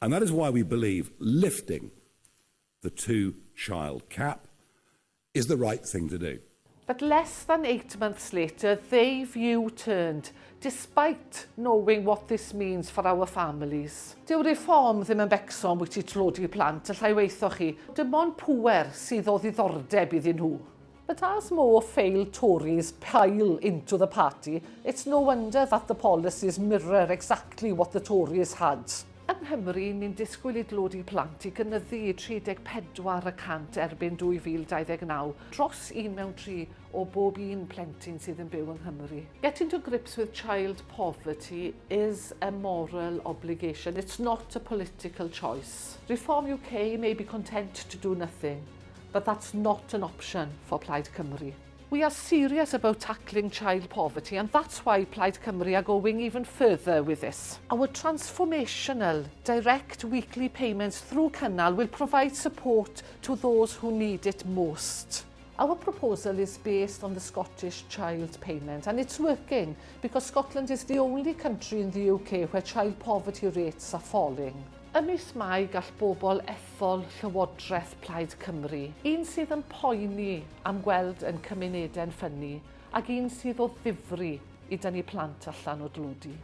And that is why we believe lifting the two-child cap is the right thing to do. But less than 8 months later, they've U-turned, despite knowing what this means for our families. Dyw Reform ddim yn becso am wyt ti dlodi plant, y llai weithoch chi, dim ond pŵer sydd o ddiddordeb iddyn nhw. But as more failed Tories pile into the party, it's no wonder that the policies mirror exactly what the Tories had. Yng Nghymru, ni'n disgwyl I dlodi plant I gynyddu I 34% erbyn 2029, dros 1 mewn 3 o bob un plentyn sydd yn byw yng Nghymru. Getting to grips with child poverty is a moral obligation. It's not a political choice. Reform UK may be content to do nothing, but that's not an option for Plaid Cymru. We are serious about tackling child poverty, and that's why Plaid Cymru are going even further with this. Our transformational direct weekly payments through Cynnal will provide support to those who need it most. Our proposal is based on the Scottish child payment, and it's working because Scotland is the only country in the UK where child poverty rates are falling. Ymys Mai gall bobl ethol Llywodraeth Plaid Cymru, un sydd yn poeni am gweld yn cymunedau'n ffynnu, ac un sydd o ddifri I dynnu plant allan o dlodi.